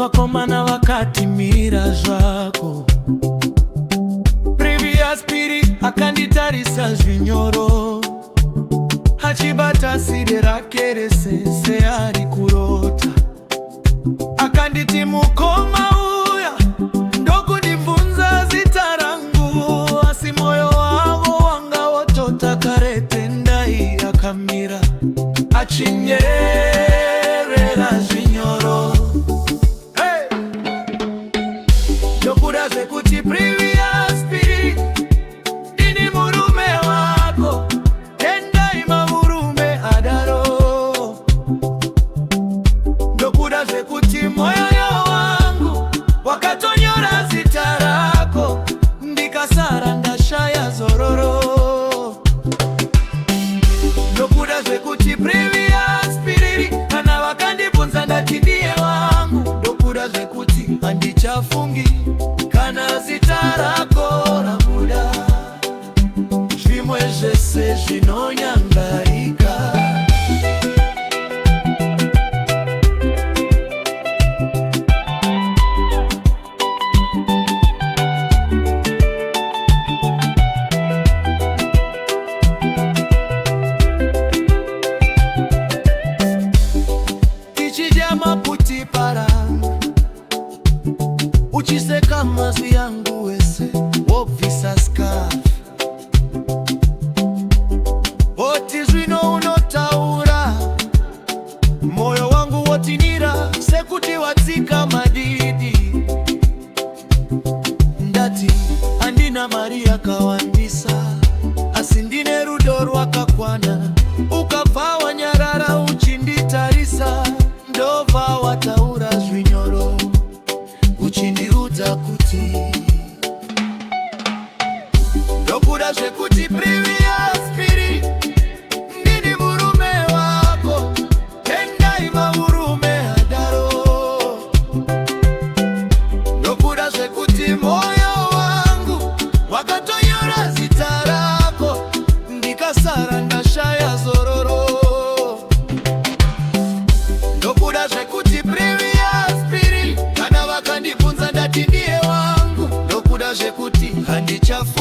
Vakomana vakati, "Mira zvako." Previous Piri akanditarisa zvinyoro, achibata side rake rese seari kurota. Akanditi, "Mukoma, uya." Ndokundibvunza zita rangu, asi moyo wavo wanga wotota kare. Tendai akamira achinyerera zvinyoro. Hey! Ndokuda zvekuti, Previous Piri, ndini murume wako. Tendai Mavurume adaro. Ndokuda zvekuti moyo wangu wakatonyora zita rako, ndikasara ndashaya zororo. Ndokuda zvekuti, Previous Piri, kana vakandibvunza ndati ndiye wangu. Ndokuda zvekuti handichafungi kana zita rako rabuda, zvimwe zvese zvinonyangarika. Tichidya maputi paranga, uchiseka mazwi yangu wese, wobvisa scarf, oti, "Zvino unotaura." Moyo wangu wotinira sekuti watsika madidi. Ndati handina mari yakawandisa, asi ndine rudo rwakakwana. Ukabva wanyarara uchinditarisa, ndobva wataura zvinyoro uchindiudza kuti, "Ndokuda zvekuti, Previous Piri, ndini murume wako." Tendai Mavurume adaro. Ndokuda zvekuti moyo wangu wakatonyora zita rako, ndikasara ndashaya zororo. Ndokuda zvekuti, Previous Piri, kana vakandibvunza ndati ndiye wangu. Ndokuda zvekuti handichafu